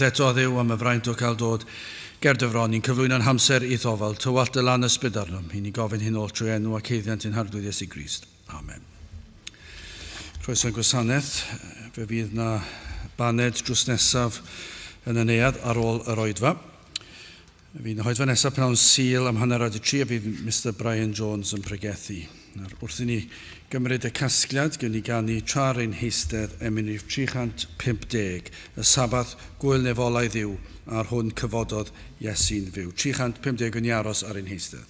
Eto, Dduw, am y fraint o cael dod ger dy fron i'n cyflwyno'n hamser i'th ofal, tywallt dy lan ysbryd arnom, i ni gofyn hyn oll trwy enw ac haeddiant ein Harglwydd Iesu Grist. Amen. Croeso i'n gwasanaeth. Fe fydd na baned drws nesaf yn y neuadd ar ôl yr oedfa. Fe fydd na oedfa nesaf pnawn Sul am 3:30 a fydd Mister Brian Jones yn pregethu. Nawr, wrth i ni gymryd y casgliad, gewn ni ganu tra ar ein heistedd emyn rhif 350, y Sabath gŵyl nefolaidd yw, ar hwn cyfododd Iesu'n fyw. 350 gewn ni aros ar ein heistedd.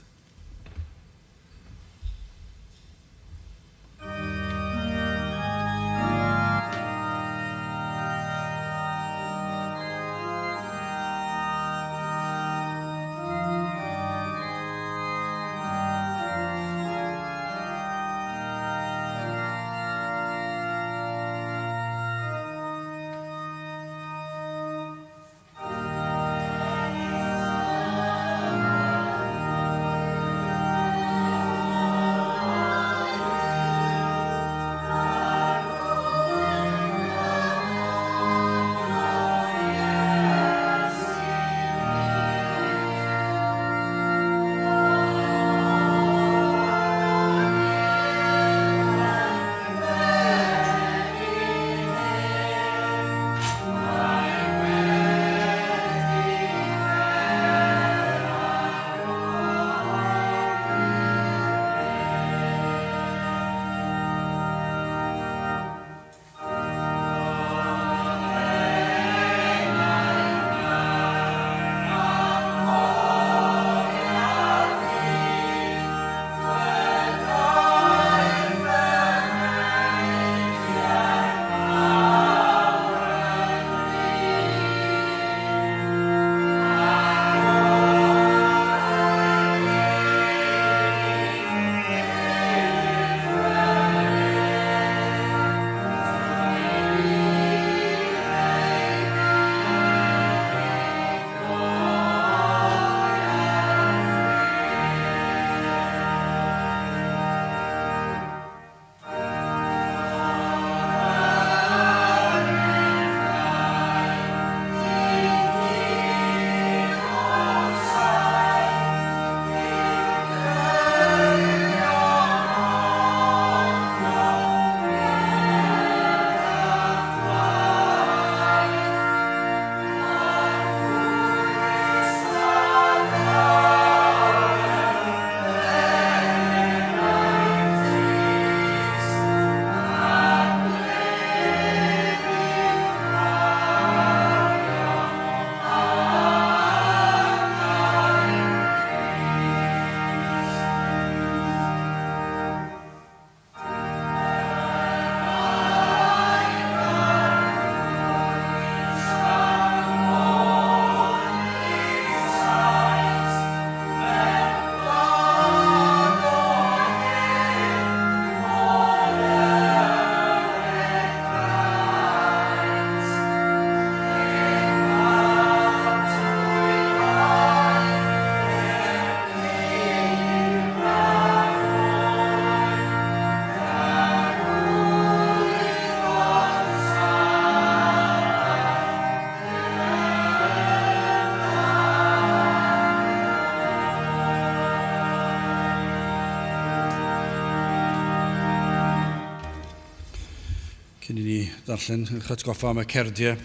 Cyn i ni ddarllen eich atgoffa am y cerdiau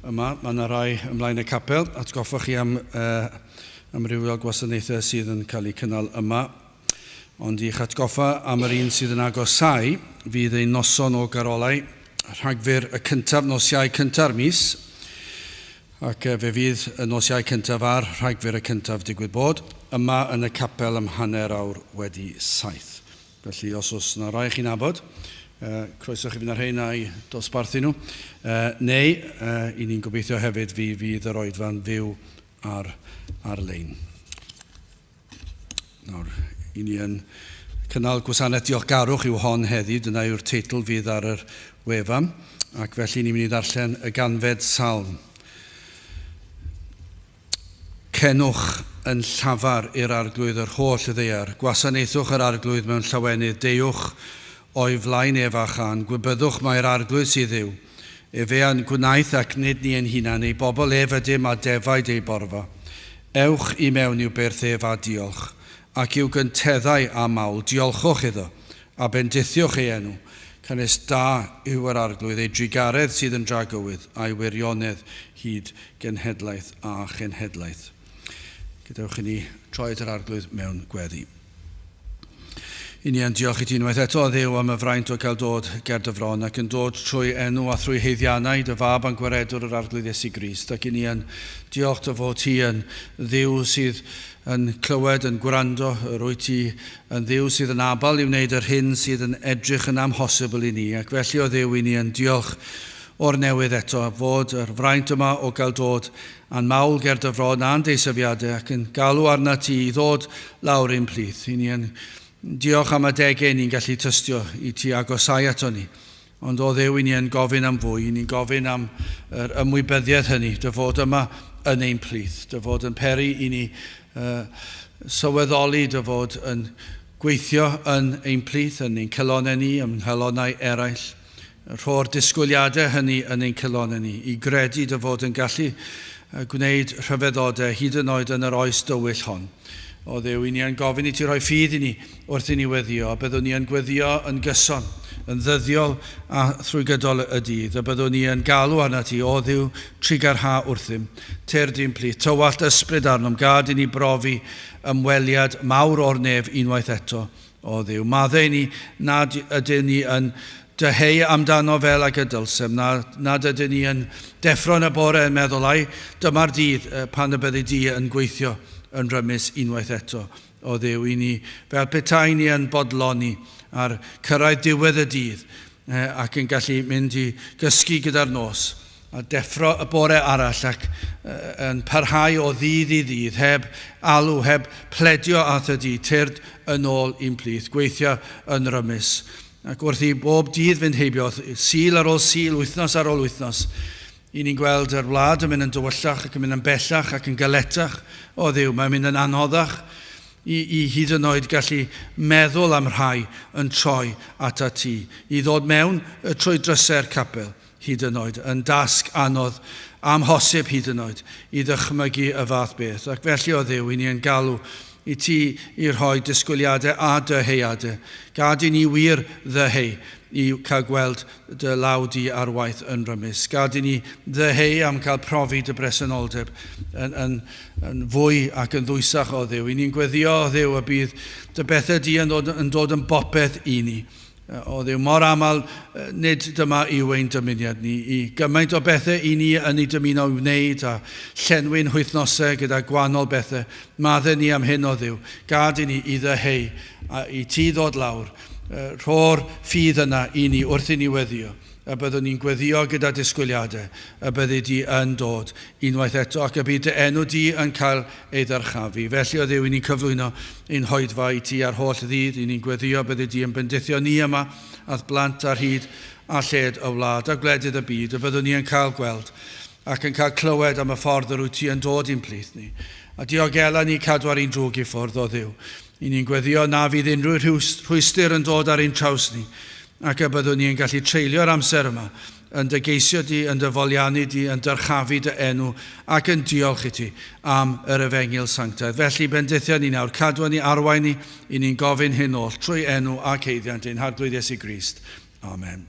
yma, mae yna rai ymlaen y capel. Atgoffa chi am uh, amrywiol gwasanaethau sydd yn cael eu cynnal yma. Ond i'ch atgoffa am yr un sydd yn agosau, fydd ein noson o garolau Rhagfyr y cyntaf, nos Iau cynta'r mis, ac fe fydd y nos Iau cyntaf ar Rhagfyr y cyntaf digwydd bod, yma yn y capel am 7:30. Felly os oes yna rai chi'n nabod, croeso chi fynd â'r rheina i dosbarthu nhw, neu i ni'n gobeithio hefyd fi fydd yr oedfa'n fyw ar ar-lein. Nawr, i ni yn cynnal gwasanaeth diolchgarwch yw hon heddi, dyna yw'r teitl fydd ar yr wefan, ac felly ni'n mynd i ddarllen y ganfed salm. Cenwch yn llafar i'r Arglwydd yr holl ddaear, gwasanaethwch yr Arglwydd mewn llawenydd, deuwch o'i flaen ef â chân, gwybyddwch mai'r Arglwydd sydd Dduw. Efe a'n gwnaeth ac nid ni ein hunan, ei bobl ef ydym a defaid ei borfa. Ewch i mewn i'w byrth ef a diolch, ac i'w gynteddau a mawl, diolchwch iddo, a bendithiwch ei enw, canys da yw yr Arglwydd, ei drugaredd sydd yn dragywydd, a'i wirionedd hyd genhedlaeth a chenhedlaeth. Gadewch i ni troi at yr Arglwydd mewn gweddi. I ni yn diolch i ti unwaith eto, Dduw, am y fraint o gael dod ger dy fron ac yn dod trwy enw a thrwy haeddiannau dy fab a'n gwaredwr yr Arglwydd Iesu Grist. Ac i ni yn diolch dy fod ti yn Dduw sydd yn clywed, yn gwrando, yr wyt ti yn Dduw sydd yn abal i wneud yr hyn sydd yn edrych yn amhosibl i ni. Ac felly, o Dduw, i ni yn diolch o'r newydd eto fod yr fraint yma o gael dod a'n mawl ger dy fron a'n deisyfiadau ac yn galw arna ti i ddod lawr i'n plith. I ni yn diolch am adegau ni'n gallu tystio i ti agosau ato ni. Ond o Dduw, i ni yn gofyn am fwy, i ni'n gofyn am yr ymwybyddiaeth hynny, dy fod yma yn ein plith, dy fod yn peri i ni sylweddoli dy fod yn gweithio yn ein plith, yn ein calonnau ni, yng nghalonnau eraill. Rho'r disgwyliadau hynny yn ein calonnau ni, i gredu dy fod yn gallu gwneud rhyfeddodau hyd yn oed yn yr oes dywyll hon. O Dduw, i ni yn gofyn i ti roi ffydd i ni wrth i ni weddio, a byddwn ni yn gweddio yn gyson, yn ddyddiol a thrwy gydol y dydd, a byddwn ni yn galw arna ti, o Dduw, trugarha wrthym, tyrd i'n plith, tywallt ysbryd arnom, gad i ni brofi ymweliad mawr o'r nef unwaith eto, o Dduw. Maddau ni nad ydyn ni yn dyheu amdano fel ag y dylsem, nad ydyn ni yn deffro yn y bore yn meddwl, ai, dyma'r dydd pan y byddi di yn gweithio yn rymus unwaith eto, o Dduw, i ni fel petai ni yn bodloni ar cyrraedd diwedd y dydd ac yn gallu mynd i gysgu gyda'r nos a deffro y bore arall ac yn parhau o ddydd i ddydd, heb alw, heb pledio at y di, tyrd yn ôl i'n plith, gweithio yn rymus. Ac wrth i bob dydd fynd heibio, Sul ar ôl Sul, wythnos ar ôl wythnos, i ni'n gweld yr wlad yn mynd yn dywyllach ac yn mynd yn bellach ac yn galetach o Dduw. Mae'n mynd yn anoddach i hyd yn oed gallu meddwl am rhai yn troi atat ti, i ddod mewn trwy drysau'r capel hyd yn oed, yn dasg anodd, amhosib hyd yn oed, i ddychmygu y fath beth. Ac felly o Dduw, i ni yn galw i ti i rhoi disgwyliadau a dyheuadau. Gad i ni wir ddyheu i cael gweld dy law di ar waith yn rymus. Gad i ni ddyheu am cael profi dy bresenoldeb yn fwy ac yn ddwysach o Dduw. I ni'n gweddio o Dduw y bydd dy bethau di yn dod yn bopeth i ni. O Dduw, mor aml nid dyma yw ein dymuniad ni, i gymaint o bethau i ni yn ei dymuno i wneud a llenwi'n hwythnosau gyda gwahanol bethau. Maddau ni am hyn o Dduw, gad i ni i ddyheu a i ti ddod lawr, rho'r ffydd yna i ni wrth i ni weddio, y byddwn ni'n gweddio gyda disgwyliadau, y byddi di yn dod unwaith eto ac y bydd dy enw di yn cael ei ddyrchafu. Felly o Dduw, i ni'n cyflwyno ein hoedfa i ti ar holl ddydd, i ni'n gweddio byddi di yn bendithio ni yma ath blant ar hyd a lled y wlad a gwledydd y byd, y byddwn ni yn cael gweld ac yn cael clywed am y ffordd yr wyt ti yn dod i'n plith ni. A diogela ni cadw ar ein drwg i ffwrdd o Dduw. I ni'n gweddio na fydd unrhyw rhwystr yn dod ar ein traws ni, ac y byddwn ni yn gallu treulio'r amser yma yn dy geisio di, yn dy foliannu di, yn dyrchafu dy enw ac yn diolch i ti am yr efengyl sanctaidd. Felly bendithio ni nawr, cadw ni, arwain ni, i ni'n gofyn hyn oll trwy enw ac haeddiant ein Harglwydd Iesu Grist. Amen.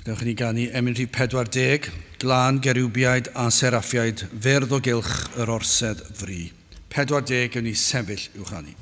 Dewch i ni ganu emyn rhif 40, Glân Geriwbiaid a Seraffiaid, Ferdd o Gylch yr Orsedd Fri. 40, gewn ni sefyll i'w chanu.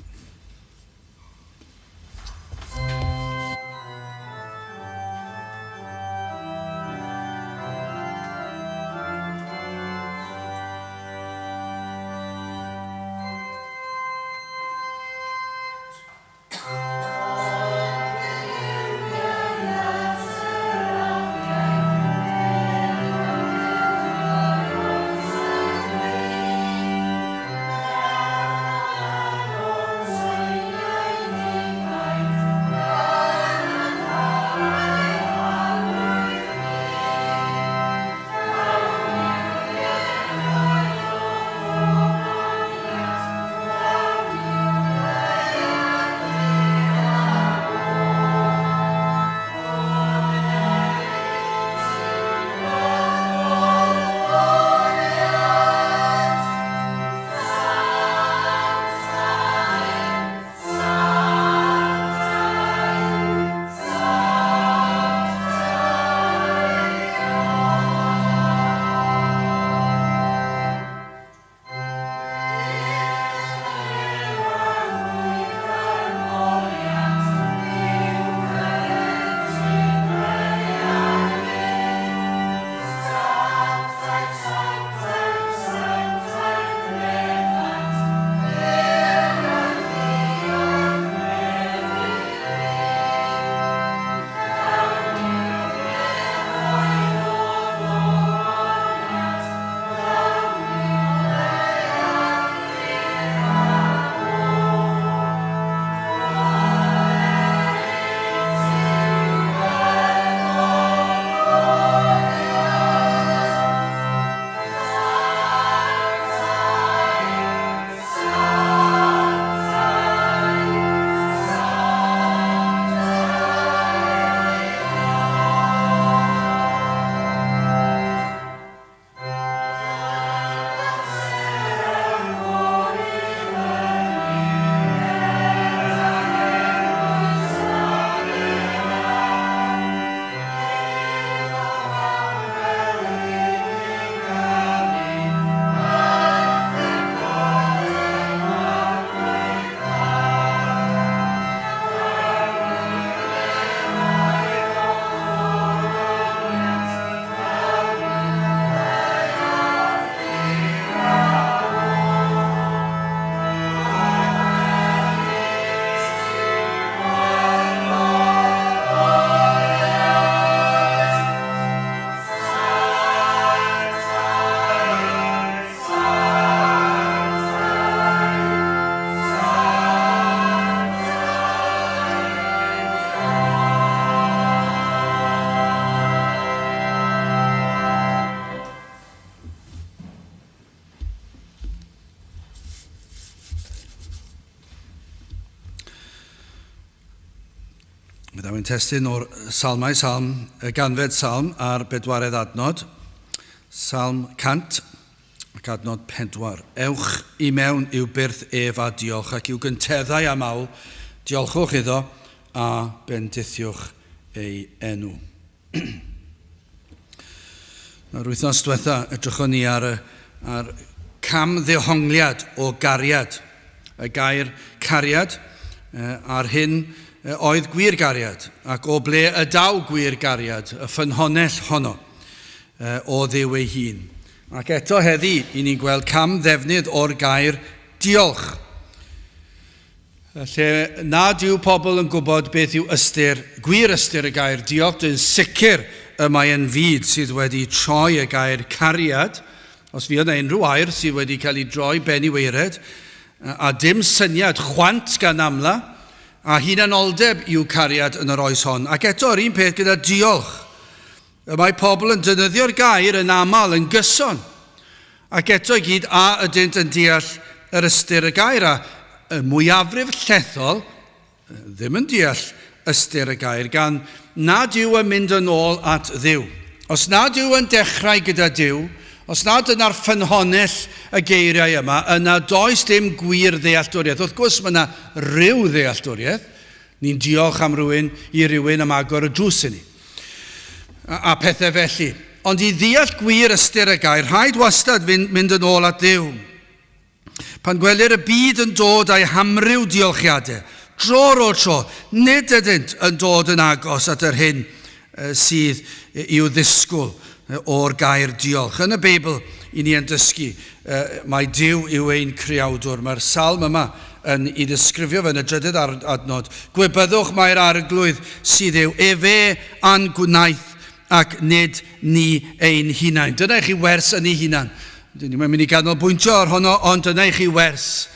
Fe ddaw ein testun o'r Salmau, Salm y ganfed Salm a'r bedwaredd adnod, Salm 100 ac adnod 4. Ewch i mewn i'w byrth ef a diolch ac i'w gynteddau a mawl, diolchwch iddo a bendithiwch ei enw. Nawr, wythnos diwetha, edrychon ni ar y ar cam ddehongliad o gariad. Y gair cariad, a'r hyn oedd gwir gariad, ac o ble y daw gwir gariad, y ffynhonnell honno, o Dduw ei hun. Ac eto heddi, i ni'n gweld cam ddefnydd o'r gair diolch. Lle nad yw pobl yn gwybod beth yw ystyr, gwir ystyr y gair diolch, dwi'n sicr y mae yn fyd sydd wedi troi y gair cariad, os fuodd 'na unrhyw air sydd wedi cael ei droi ben i waered, a dim syniad, chwant gan amla, a hunanoldeb yw cariad yn yr oes hon. Ac eto, yr un peth gyda diolch. Y mae pobl yn defnyddio'r gair yn aml, yn gyson, ac eto i gyd a ydynt yn deall yr ystyr y gair, a y mwyafrif llethol ddim yn deall ystyr y gair, gan nad yw yn mynd yn ôl at Dduw. Os nad yw yn dechrau gyda Duw, os nad dyna'r ffynhonnell y geiriau yma, yna does dim gwir ddealltwriaeth. Wrth gwrs, mae yna ryw ddealltwriaeth. Ni'n diolch am rywun i rywun am agor y drws i ni. a pethau felly. Ond i ddeall gwir ystyr y gair, rhaid wastad fynd, mynd yn ôl at Dduw. Pan gwelir y byd yn dod â'i hamryw diolchiadau, dro ar ôl tro, nid ydynt yn dod yn agos at yr hyn sydd i'w ddisgwyl o'r gair diolch. Yn y Beibl, i ni yn dysgu mai Duw yw ein creawdwr. Mae'r salm yma yn ei ddisgrifio fe yn y drydydd adnod. Gwybyddwch mai'r Arglwydd sydd yw, efe a'n gwnaeth ac nid ni ein hunain. Dyna i chi wers yn ei hunan. Dyn ni'n mynd i ganolbwyntio ar honno, ond dyna i chi wers.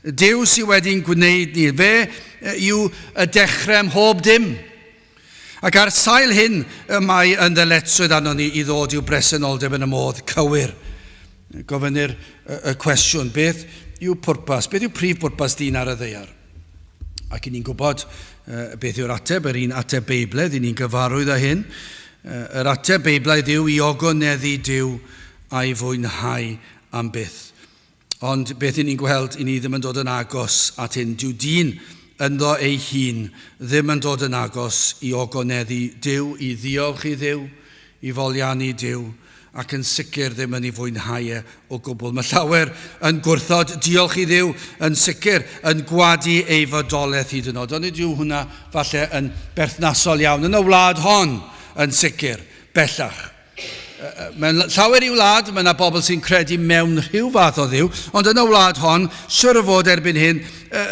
Duw sydd wedi'n gwneud ni. Fe yw y dechrau ym mhob dim. Ac ar sail hyn y mae yn ddyletswydd arnon ni i ddod i'w bresenoldeb yn y modd cywir. Gofynnir y cwestiwn, beth yw pwrpas, beth yw prif bwrpas dyn ar y ddaear? Ac i ni'n gwybod beth yw'r ateb, yr un ateb Beiblaidd, i ni'n gyfarwydd â hyn. Yr ateb Beiblaidd yw i ogoneddu Duw a'i fwynhau am byth. Ond beth i ni'n gweld, i ni ddim yn dod yn agos at hyn. Dyw dyn ynddo ei hun ddim yn dod yn agos i ogoneddu Duw, i ddiolch i Dduw, i foliannu Duw, ac yn sicr ddim yn ei fwynhau e o gwbl. Mae llawer yn gwrthod diolch i Dduw, yn sicr yn gwadu ei fodolaeth hyd yn oed. Ond nid yw hwnna falle yn berthnasol iawn yn y wlad hon, yn sicr, bellach. Mewn llawer i wlad, mae yna bobl sy'n credu mewn rhyw fath o Dduw, ond yn y wlad hon, siwr o fod erbyn hyn,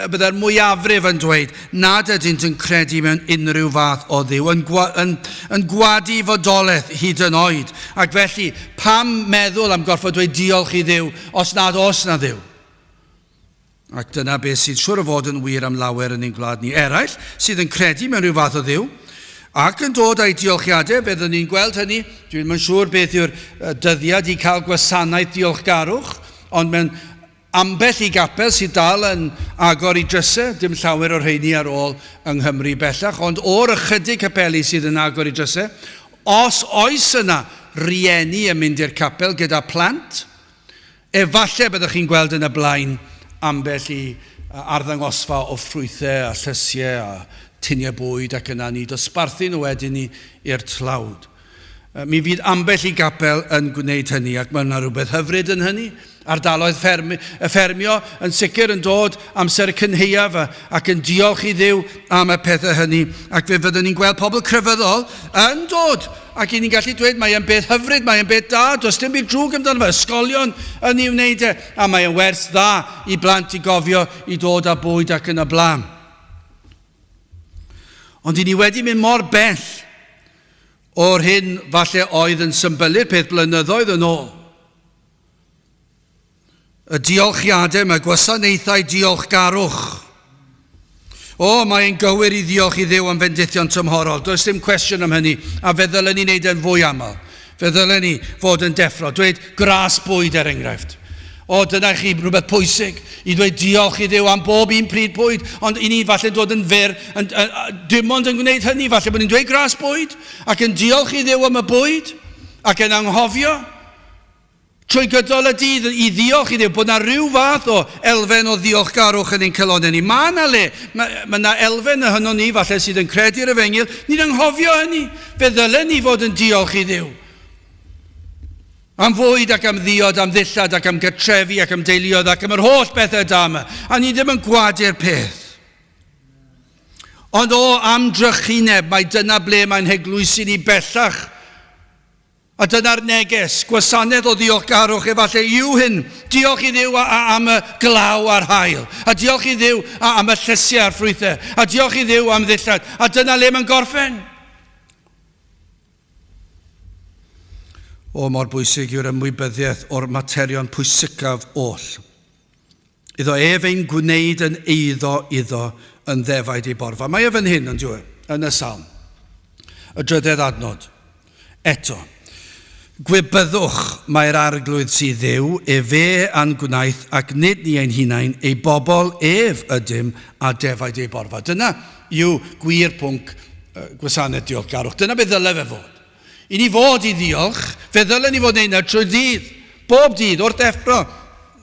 byddai'r mwyafrif yn dweud nad ydynt yn credu mewn unrhyw fath o Dduw, yn, gwa, yn, yn gwadu fodolaeth hyd yn oed. Ac felly, pam meddwl am gorfod dweud diolch i Dduw os nad oes na Dduw? Ac dyna beth sydd siwr o fod yn wir am lawer yn ein gwlad ni. Eraill sydd yn credu mewn rhyw fath o Dduw, ac yn dod â'i diolchiadau, fe fyddwn ni'n gweld hynny. Dwi ddim yn siŵr beth yw'r dyddiad i cael gwasanaeth diolchgarwch, ond mewn ambell i gapel sydd dal yn agor i drysau, dim llawer o'r rheini ar ôl yng Nghymru bellach, ond o'r ychydig capeli sydd yn agor i drysau, os oes yna rieni yn mynd i'r capel gyda plant, Efallai byddwch chi'n gweld yn y blaen ambell i arddangosfa o ffrwythau a llysiau a tuniau bwyd ac yna ni dosbarthu nhw wedyn ni i'r tlawd. Mi fydd ambell i gapel yn gwneud hynny ac mae yna rhywbeth hyfryd yn hynny. Ardaloedd fferm, y ffermio yn sicr yn dod amser y cynhaeaf ac yn diolch i Dduw am y pethau hynny ac fe fyddwn ni'n gweld pobl crefyddol yn dod Ac i ni'n gallu dweud, mae e'n beth hyfryd, mae e'n beth da, does dim byd drwg amdano fe, ysgolion yn ei wneud e, a mae e'n wers dda i blant i gofio i dod â bwyd ac yn y blaen. Ond i ni wedi mynd mor bell o'r hyn falle oedd yn symbylu'r peth blynyddoedd yn ôl. Y diolchiadau, mae gwasanaethau diolchgarwch. O, mae'n gywir i ddiolch i Dduw am fendithion tymhorol. Does dim cwestiwn am hynny, a fe ddylen ni wneud e'n fwy aml. Fe ddylen ni fod yn deffro. Dweud gras bwyd er enghraifft. O, dyna chi rhywbeth pwysig, i ddweud diolch i Dduw am bob un pryd bwyd, ond i ni falle dod yn fyr, yn, yn, dim ond yn gwneud hynny, falle bod ni'n dweud gras bwyd, ac yn diolch i Dduw am y bwyd, ac yn anghofio Trwy gydol y dydd i ddiolch i Dduw, bod 'na ryw fath o elfen o ddiolchgarwch yn ein calonnau ni. Mae 'na le, mae, mae 'na elfen ohonon ni falle sydd yn credu'r efengyl, ni'n anghofio hynny. Fe ddylen ni fod yn diolch i Dduw. Am fwyd ac am ddiod, am ddillad ac am gartrefi ac am deuluoedd ac am yr holl bethau da yma. A ni ddim yn gwadu'r peth. Ond o, am drychineb, mae dyna ble mae'n heglwysi ni bellach. A dyna'r neges, gwasanaeth o ddiolchgarwch efallai yw hyn. Diolch i Dduw am y glaw a'r haul, a diolch i Dduw am y llysiau a'r ffrwythau, a diolch i Dduw am ddillad, a dyna le mae'n gorffen. O, mor bwysig yw'r ymwybyddiaeth o'r materion pwysicaf oll. Iddo ef ein gwneud yn eiddo iddo yn ddefaid ei borfa. Mae e fan hyn, ond yw e, yn y salm. Y drydedd adnod. Eto, gwybyddwch mae'r arglwydd sydd Dduw, efe a'n gwnaeth ac nid ni ein hunain, ei bobl ef ydym a defaid ei borfa. Dyna yw gwir pwnc gwasanaeth diolchgarwch. Dyna beth ddyle fe fod. I ni fod i ddiolch, fe ddylen ni fod yn ei wneud trwy'r dydd, bob dydd, wrth ddeffro.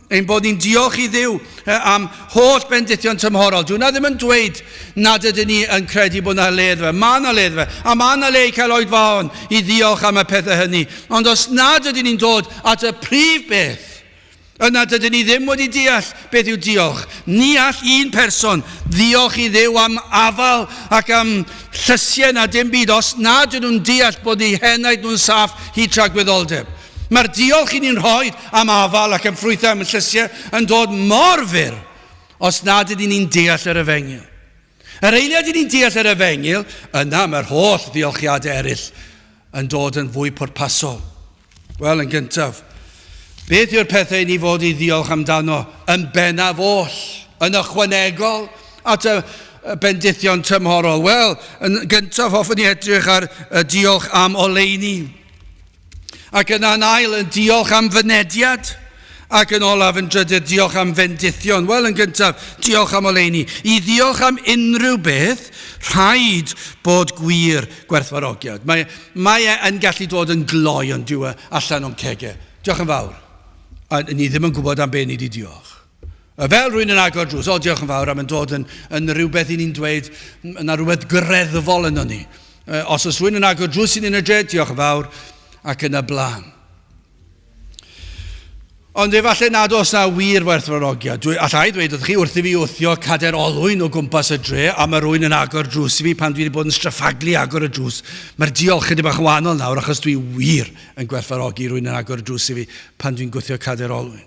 Ein bod ni'n diolch i Dduw am holl bendithion tymhorol. Dwi hwnna ddim yn dweud nad ydyn ni yn credu bod yna le iddo fe. Mae yna le iddo fe. A mae yna le i cael oedfaon i ddiolch am y pethau hynny. Ond os nad ydyn ni'n dod at y prif beth, yna dydyn ni ddim wedi deall beth yw diolch. Ni all un person ddiolch i Dduw am afal ac am llysiau na dim byd os nad ydyn nhw'n deall bod eu henaid nhw'n saff hyd tragwyddoldeb. Mae'r diolch i ni'n rhoi am afal ac am ffrwythau am y llysiau yn dod mor fyr os nad ydyn ni'n deall yr efengyl. Yr eiliad i ni'n deall yr efengyl, yna mae'r holl ddiolchiadau eraill yn dod yn fwy pwrpasol. Wel, yn gyntaf, beth yw'r pethau i ni fod i ddiolch amdano yn bennaf oll, yn ychwanegol at y bendithion tymhorol? Wel, yn gyntaf hoffwn i edrych ar y diolch am oleuni. Ac yna yn ail, yn diolch am fynediad. Ac yn olaf, yn drydydd, diolch am fendithion. Wel, yn gyntaf, diolch am oleuni. I ddiolch am unrhyw beth, rhaid bod gwir gwerthfawrogiad. Mae, mae e yn gallu dod yn gloi ond dyw e allan o'n cegau. Diolch yn fawr. A ni ddim yn gwybod am be ni wedi diolch. Fel rwy'n yn agor drws, o diolch yn fawr am yn dod yn, yn rhywbeth i ni'n dweud, yna rhywbeth greddfol yno ni. Os oes rhywun yn agor drws i ni yn y dre, diolch yn fawr, ac yn y blaen. Ond efallai nad oes na wir werthfawrogiad. Dwi, allai ddweud wrth chi, wrth i fi wthio cader olwyn o gwmpas y dre, a mae rhywun yn agor drws i fi pan dwi wedi bod yn straffaglu agor y drws, mae'r diolch chydig bach yn wahanol nawr, achos dwi wir yn gwerthfawrogi rhywun yn agor y drws i fi pan dwi'n gwthio cader olwyn.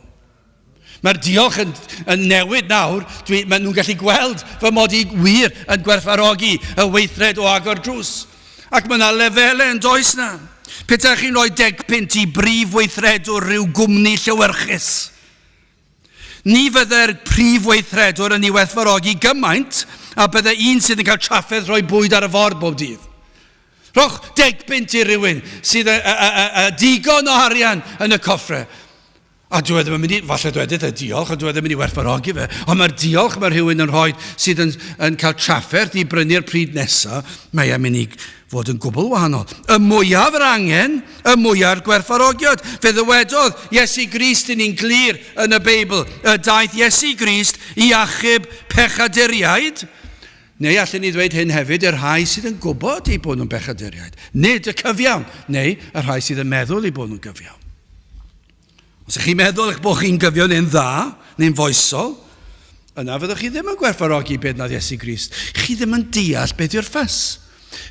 Mae'r diolch yn, yn newid nawr. Dwi, maen nhw'n gallu gweld fy mod i wir yn gwerthfawrogi y weithred o agor drws. Ac mae yna lefelau yn does na. Petai chi'n rhoi degpunt i brif weithredwr rhyw gwmni llewyrchus, ni fydde'r prif weithredwr yn ei werthfawrogi gymaint a bydde un sydd yn cael trafferth rhoi bwyd ar y ford bob dydd. Rhowch degpunt i rywun sydd â, â, â, â digon o arian yn y coffre. A dwi e ddim yn mynd i, falle dwedydd e diolch, ond dwi e ddim yn mynd i werthfawrogi fe. Ond mae'r diolch mae rhywun yn rhoi sydd yn, yn cael trafferth i brynu'r pryd nesaf, mae e'n mynd i fod yn gwbl wahanol. Y mwyaf yr angen, y mwyaf gwerthfawrogiad. Fe ddywedodd Iesu Grist i ni'n glir yn y Beibl, y daeth Iesu Grist i achub pechaduriaid, Neu allen ni ddweud hyn hefyd, y rhai sydd yn gwybod eu bod nhw'n bechaduriaid, nid y cyfiawn, neu y rhai sydd yn meddwl eu bod nhw'n gyfiawn. Os ydych chi'n meddwl eich bod chi'n gyfiawn neu'n dda, neu'n foesol, yna fyddwch chi ddim yn gwerthfawrogi beth nath Iesu Grist. Chi ddim yn deall beth yw'r ffys.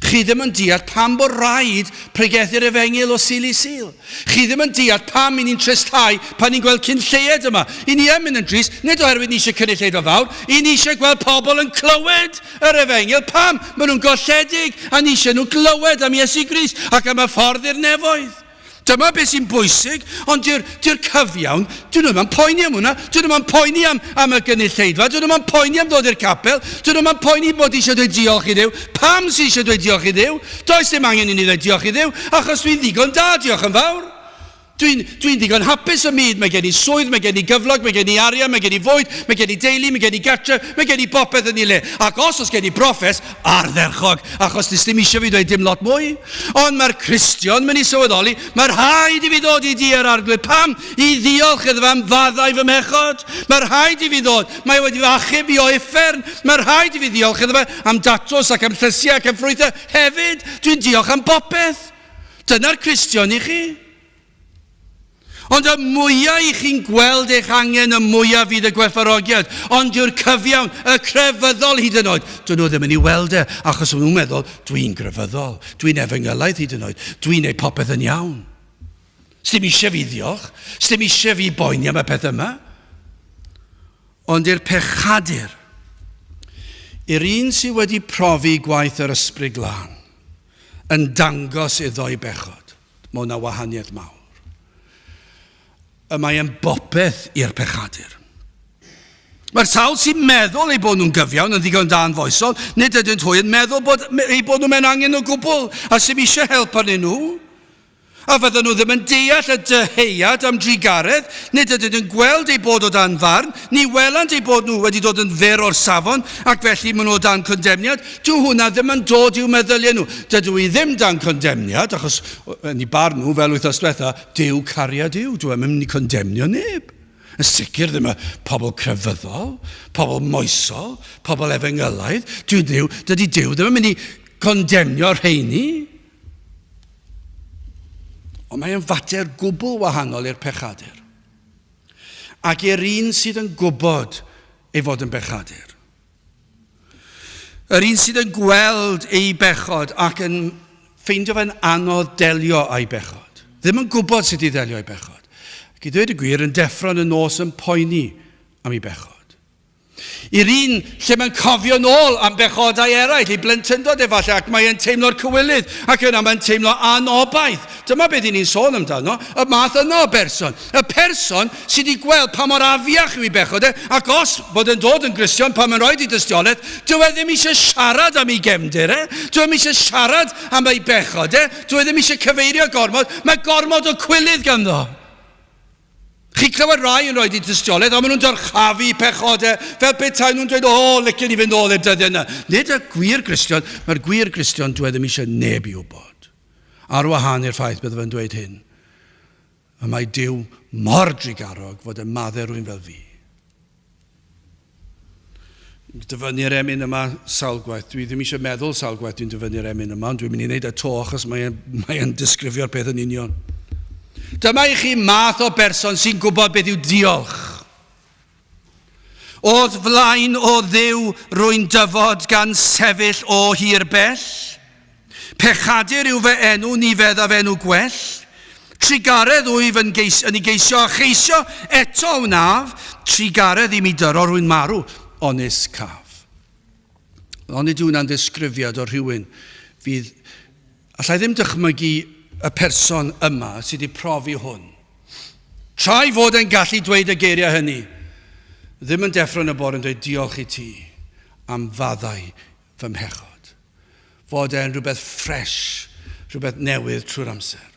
Chi ddim yn deall pam bod rhaid pregethu'r efengyl o Sul i Sul. Chi ddim yn deall pam i ni'n tristhau pan ni'n gweld cyn lleied yma. I ni yn mynd yn drist, nid oherwydd ni eisiau cynulleidfa fawr, i ni eisiau gweld pobl yn clywed yr efengyl. Pam? Maen nhw'n golledig a ni eisiau nhw glywed am Iesu Grist ac am y ffordd i'r nefoedd. Dyma beth sy'n bwysig, ond dyw'r dyw cyfiawn, dyn nhw ddim yn poeni am hwnna, dyn nhw ddim yn poeni am, am y gynulleidfa, dyn nhw ddim yn poeni am ddod i'r capel, dyn nhw ddim yn poeni bod eisiau dweud diolch i Dduw. Pam sy'n eisiau dweud diolch i Dduw? Does dim angen i ni ddweud diolch i Dduw, achos dwi'n ddigon da, diolch yn fawr. Dwi'n dwi ddigon hapus y myd, mae gen i swydd, mae gen i gyflog, mae gen i arian, mae gen i fwyd, mae gen i deulu, mae gen i gartref, mae gen i bopeth yn ei le. Ac os oes gen i broffes, ardderchog, achos does dim eisiau fi dweud dim lot mwy. Ond mae'r Cristion mynd i sylweddoli, mae rhaid i fi ddod i di yr arglwydd. Pam? I ddiolch iddo fe am faddau fy mhechod. Mae rhaid i fi ddod. Mae wedi fy achub i o uffern. Mae rhaid i fi ddiolch iddo fe am datws ac am llysiau ac am ffrwythau hefyd. Dwi'n diolch am bopeth. Dyna'r Cristion i chi. Ond y mwyaf i chi'n gweld eich angen, y mwyaf fydd y gwerthfawrogiad. Ond dyw'r cyfiawn, y crefyddol hyd yn oed, dyn nhw ddim yn ei weld e, achos maen nhw'n meddwl, dwi'n grefyddol, dwi'n efengylaidd hyd yn oed, dwi'n ei popeth yn iawn. Sdim eisiau fi ddiolch, sdim eisiau fi boeni am y peth yma. Ond i'r pechadur, i'r un sydd wedi profi gwaith yr Ysbryd Glân, yn dangos iddo'i bechod. Mae yna wahaniaeth mawr. Y mae e'n bopeth i'r pechadur. Mae'r sawl sy'n meddwl eu bod nhw'n gyfiawn yn ddigon da yn foesol, nid ydynt hwy yn meddwl bod, eu bod nhw mewn angen o gwbl a sy'n eisiau help arnyn nhw. A fydden nhw ddim yn deall y dyheuad am drugaredd, nid ydynt yn gweld eu bod o dan farn, ni welant eu bod nhw wedi dod yn fyr o'r safon ac felly maen nhw o dan condemniad. Dyw hwnna ddim yn dod i'w meddyliau nhw. Dydw i ddim dan condemniad, achos yn ei barn nhw, fel wythnos diwetha, Duw cariad yw. Dw i'm yn mynd i condemnio neb. Yn sicr ddim y pobl crefyddol, pobl moesol, pobl efengylaidd. Dwi Duw, dydy Duw ddim yn mynd i condemnio rheini. Ond mae'n fater gwbl wahanol i'r pechadur. Ac i'r un sydd yn gwybod ei fod yn bechadur. Yr un sydd yn gweld ei bechod ac yn ffeindio fe'n anodd delio â'i bechod. Ddim yn gwybod sut i ddelio â'i bechod. Ac i ddweud y gwir, yn deffro yn y nos yn poeni am ei bechod. I'r un lle mae'n cofio nôl am bechodau eraill, ei blentyndod efallai, ac mae'n teimlo'r cywilydd, ac yna mae'n teimlo anobaith. Dyma beth i ni'n sôn amdano, y math yna o berson. Y person sydd wedi gweld pa mor afiach yw ei bechod e, ac os bod yn dod yn Gristion pan mae'n rhoi ei dystiolaeth, dyw e ddim eisiau siarad am ei gefndir e, dyw e ddim eisiau siarad am ei bechod e, dyw e ddim eisiau cyfeirio gormod, mae gormod o cwilydd ganddo. Chi'n clywed rai yn rhoi eu tystiolaeth, ond maen nhw'n dyrchafu pechodau, fel petai nhw'n dweud, o, oh, licen i fynd ôl i'r dyddiau yna. Nid y gwir Gristion, mae'r gwir Gristion dwi e ddim eisiau neb i wybod. Ar wahân i'r ffaith bydde fe'n dweud hyn, y mae Duw mor drugarog fod e'n maddau rhywun fel fi. Dyfynnu'r emyn yma sawl gwaith. Dwi ddim eisiau meddwl sawl gwaith dwi'n dyfynnu'r emyn yma, ond dwi'n mynd i wneud e to achos mae'n mae disgrifio'r peth yn union. Dyma i chi math o berson sy'n gwybod beth yw diolch. O'dd flaen o Dduw rwy'n dyfod gan sefyll o hir bell. Pechadur yw fy enw, ni feddaf enw gwell. Trugaredd wyf yn, geis, yn ei geisio a cheisio eto wnaf, trugaredd i mi dyro rwy'n marw, onis caf. Onid yw hwnna'n ddisgrifiad o rhywun fydd... Allai ddim dychmygu y person yma sydd wedi profi hwn. Tra'i fod e'n gallu dweud y geiriau hynny, ddim yn deffro yn y bore yn dweud diolch i ti am faddau fy mhechod. Fod e'n rhywbeth ffres, rhywbeth newydd trwy'r amser.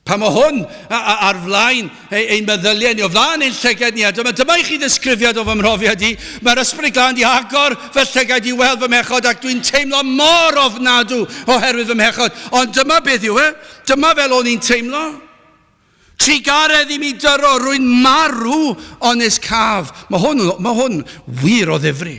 Pan mae hwn ar flaen ein meddyliau ni, o flaen ein llygaid ni, a dyma, dyma i chi ddisgrifiad o fy mhrofiad i, mae'r Ysbryd Glân di agor fy llygaid i weld fy mhechod ac dwi'n teimlo mor ofnadw oherwydd fy mhechod. Ond dyma beth yw e, dyma fel o'n i'n teimlo. Trugaredd i mi dyro, rwy'n marw onis caf. Mae hwn, mae hwn wir o ddifri.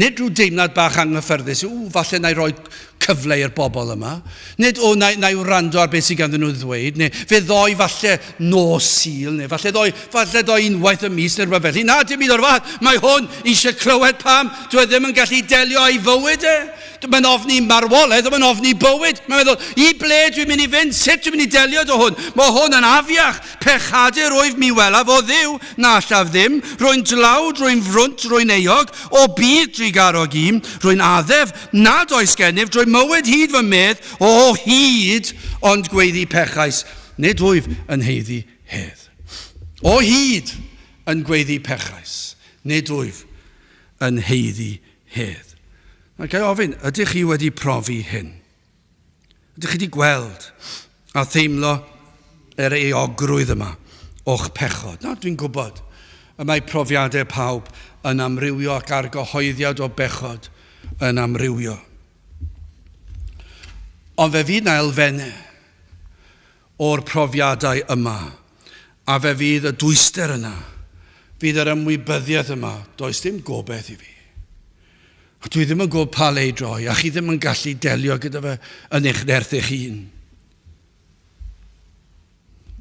Nid rhyw deimlad bach anghyffyrddus, ww, falle na i roi cyfle i'r bobl yma. Nid, o, na, na i wrando ar beth sydd ganddyn nhw ddweud, neu fe ddoi falle nos Sul, neu falle ddoi, falle ddoi unwaith y mis, neu rhywbeth felly. Na, dim byd o'r fath. Mae hwn eisiau clywed pam dwi e ddim yn gallu delio â'i fywyd e. Mae'n ofni marwolaeth, ond mae'n ofni bywyd. Mae'n meddwl, i ble dwi'n mynd i fynd? Sut dwi'n mynd i delio â hwn? Mae hwn yn afiach. Pechadur wyf mi welaf o Dduw, na allaf ddim. Rwy'n dlawd, rwy'n frwnt, rwy'n euog. O bydd drugarog i'm, rwy'n addef nad oes gennyf drwy mywyd hyd fy medd, o hyd, ond gweiddi pechais, nid wyf yn haeddu hedd. O hyd yn gweiddi pechais, nid wyf yn haeddu hedd. Nawr, ga i ofyn, ydych chi wedi profi hyn? Ydych chi wedi gweld a theimlo yr euogrwydd yma o'ch pechod? Nawr, dwi'n gwybod y mae profiadau pawb yn amrywio ac argyhoeddiad o bechod yn amrywio. Ond fe fydd na elfennau o'r profiadau yma, a fe fydd y dwyster yna, fydd yr ymwybyddiaeth yma, does dim gobaith i fi. A dwi ddim yn gwybod pa le i droi, a chi ddim yn gallu delio gyda fe yn eich nerth eich hun.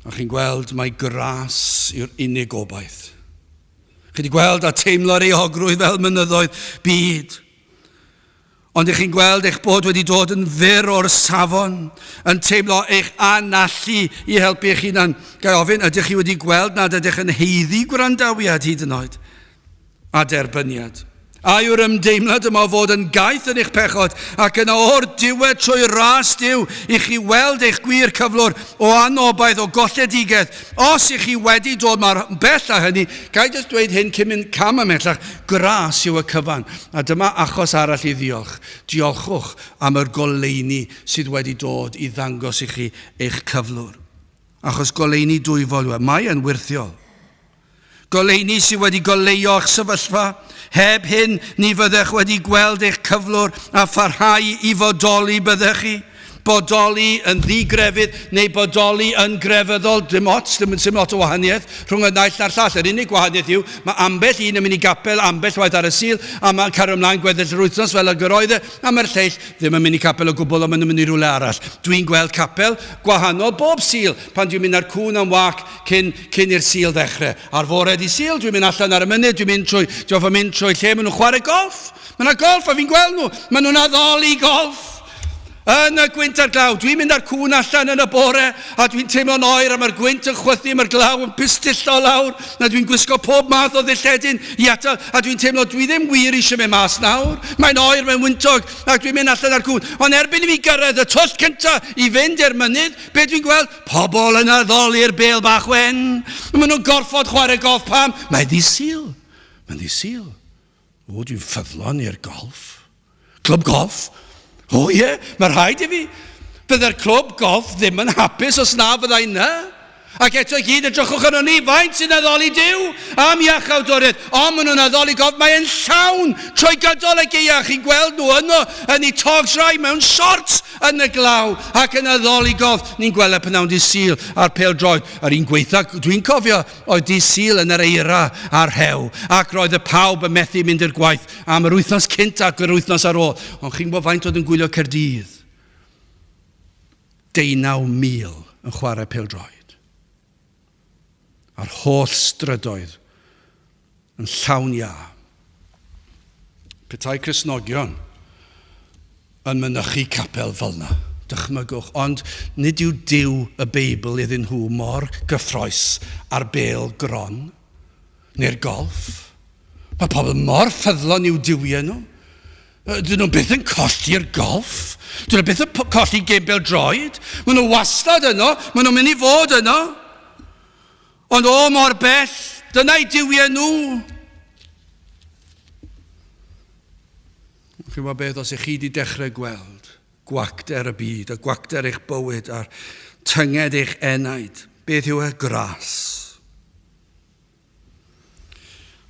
A chi'n gweld mai gras yw'r unig gobaith. Chi wedi gweld a teimlo'r euogrwydd fel mynyddoedd byd. Ond ych chi'n gweld eich bod wedi dod yn fyr o'r safon, yn teimlo eich anallu i helpu eich hunan. Ga i ofyn, ydych chi wedi gweld nad ydych yn haeddu gwrandawiad hyd yn oed a derbyniad? A yw'r ymdeimlad yma o fod yn gaeth yn eich pechod ac yna o'r diwedd trwy ras Duw i chi weld eich gwir cyflwr o anobaith, o golledigaeth, os ych chi wedi dod mor bell â hynny, ga i jyst dweud hyn cyn mynd cam ymhellach, gras yw y cyfan. A dyma achos arall i ddiolch. Diolchwch am yr goleuni sydd wedi dod i ddangos i chi eich cyflwr. Achos goleuni dwyfol yw e. Mae e'n wyrthiol. Goleuni sydd wedi goleuo eich sefyllfa. Heb hyn, ni fyddech wedi gweld eich cyflwr a pharhau i fodoli byddech chi. Bodoli yn ddigrefydd neu bodoli yn grefyddol, dim ots, dim, dim lot o wahaniaeth rhwng y naill a'r llall. Yr unig gwahaniaeth yw, mae ambell un yn mynd i gapel ambell waith ar y Sul, a mae'n cario ymlaen gweddill yr wythnos fel ag yr oedd e, a mae'r lleill ddim yn mynd i capel o gwbl, ond maen nhw'n mynd i rywle arall. Dwi'n gweld capel gwahanol bob Sul pan dwi'n mynd â'r cŵn am wâc cyn, cyn i'r Sul ddechrau. Ar fore di Sul, dwi'n mynd allan ar y mynydd, dwi'n mynd trwy, dwi'n mynd trwy lle maen nhw'n chwarae golff. Mae yna golff a fi'n gweld nhw. Maen nhw'n addoli golff. Yn y gwynt a'r glaw. Dwi'n mynd â'r cŵn allan yn y bore a dwi'n teimlo'n oer a mae'r gwynt yn chwythu, mae'r glaw yn pistillo lawr na dwi'n gwisgo pob math o ddilledyn i atal a dwi'n teimlo dwi ddim wir eisiau mynd mas nawr. Mae'n oer, mae'n wyntog ac dwi'n mynd allan â'r cŵn. Ond erbyn i fi gyrraedd y twll cyntaf i fynd i'r mynydd, be dwi'n gweld? Pobl yn addoli'r bêl bach wen. Maen nhw'n gorfod chwarae golff pam? Mae'n ddi Sul. Mae'n ddi Sul. O, dwi'n ffyddlon i'r golff. Clwb golff? O ie, mae rhaid i fi. Bydde'r clwb golff ddim yn hapus os na fyddai yna. Ac eto i gyd, edrychwch arno ni, faint sy'n addoli Duw am iachawdwriaeth. Ond maen nhw'n addoli golff, mae'n llawn trwy gydol y gaeaf. Chi'n gweld nhw yno yn eu togs rai mewn shorts yn y glaw ac yn addoli golff. Ni'n gweld e pnawn dydd Sul a'r pêl-droed. Yr un gweitha dwi'n cofio oedd dydd Sul yn yr eira a'r rhew, ac roedd y pawb yn methu mynd i'r gwaith am yr wythnos cynt ac yr wythnos ar ôl. Ond chi'n gwybod faint oedd yn gwylio Caerdydd? 19,000 yn chwarae pêl-droed. A'r holl strydoedd yn llawn iâ. Petai Cristnogion yn mynychu capel fel yna, dychmygwch, ond nid yw Duw y Beibl iddyn nhw mor gyffroes â'r bêl gron neu'r golff. Mae pobl mor ffyddlon i'w duwiau nhw. Dyn nhw byth yn colli'r golff. Dyn nhw byth yn colli gêm bêl-droed. Maen nhw wastad yno. Maen nhw'n mynd i fod yno. Ond o mor bell, dyna'i duwiau nhw. Chi'n gwybod beth, os ych chi wedi dechrau gweld gwacter y byd a gwacter eich bywyd a'r tynged eich enaid, beth yw e? Gras.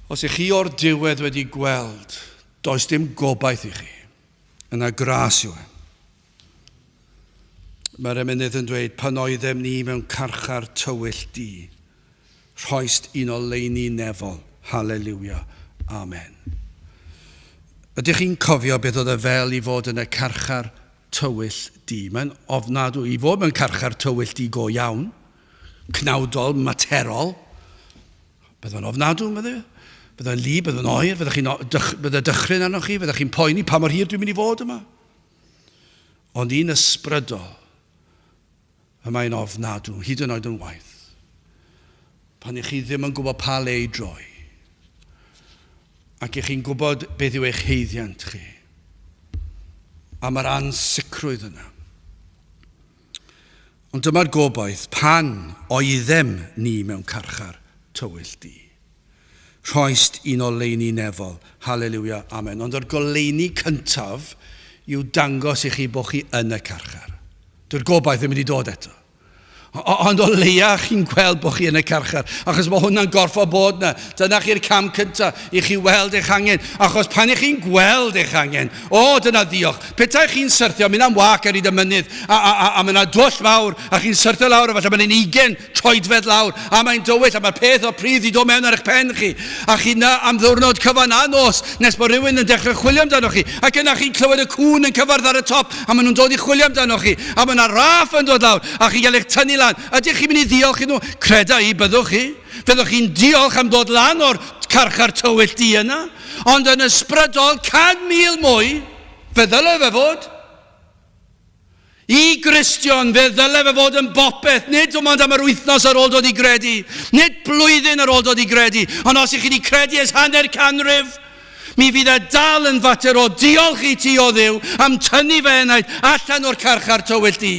Os ych chi o'r diwedd wedi gweld, does dim gobaith i chi, yna gras yw e. Mae'r emynydd yn dweud, pan oeddem ni mewn carchar tywyll du, rhoist un oleuni nefol, haleliwia, amen. Ydych chi'n cofio beth oedd e fel i fod yn y carchar tywyll du? Mae'n ofnadwy i fod mewn carchar tywyll du go iawn, cnawdol, materol. Bydd o'n ofnadw, meddai. Bydd o'n lib, bydd o'n oer, byddwch chi'n bydde dychryn arnoch chi, byddwch chi'n poeni pa mor hir dwi'n mynd i fod yma. Ond un ysbrydol, y mae'n ofnadw, hyd yn oed yn waeth. Pan ych chi ddim yn gwybod pa le i droi, ac ych chi'n gwybod beth yw eich heiddiant chi, am yr ansicrwydd yna. Ond dyma'r gobaith pan oeddem ni mewn carchar tywyll du. Rhoist un oleuni nefol. Haleliwia, amen. Ond yr goleuni cyntaf yw dangos i chi bod chi yn y carchar. Dyw'r gobaith ddim wedi dod eto. Ond o leia chi'n gweld bod chi yn y carchar, achos mae hwnna'n gorfod bod na. Dyna chi'r cam cyntaf i chi weld eich angen. Achos pan i chi'n gweld eich angen, o, dyna ddiolch. Petai chi'n syrthio, mynd am wac ar hyd y mynydd, a, a, a, a mae yna dwll mawr, a chi'n syrthio lawr, a falle mae'n ugain troedfedd lawr, a mae'n dywyll, a mae'r peth o pridd i dod mewn ar eich pen chi, a chi 'na am ddiwrnod cyfan a nos, nes bod rhywun yn dechrau chwilio amdanoch chi, ac yna chi'n clywed y cŵn yn cyfardd ar y top, a maen nhw'n dod i chwilio amdanoch chi, a mae yna raff yn dod lawr, a chi'n cael eich tynnu lan. Ydych chi'n mynd i ddiolch iddyn nhw? Creda i, byddwch chi. Fyddwch chi'n diolch am dod lan o'r carchar tywyll du yna, ond yn ysbrydol 100,000 mwy, fe ddyle fe fod. I Gristion, fe ddyle fe fod yn bopeth, nid dim ond am yr wythnos ar ôl dod i gredu, nid blwyddyn ar ôl dod i gredu, ond os ych chi wedi credu ers hanner canrif, mi fydd e dal yn fater o diolch i ti, o Dduw, am tynnu fy enaid allan o'r carchar tywyll du.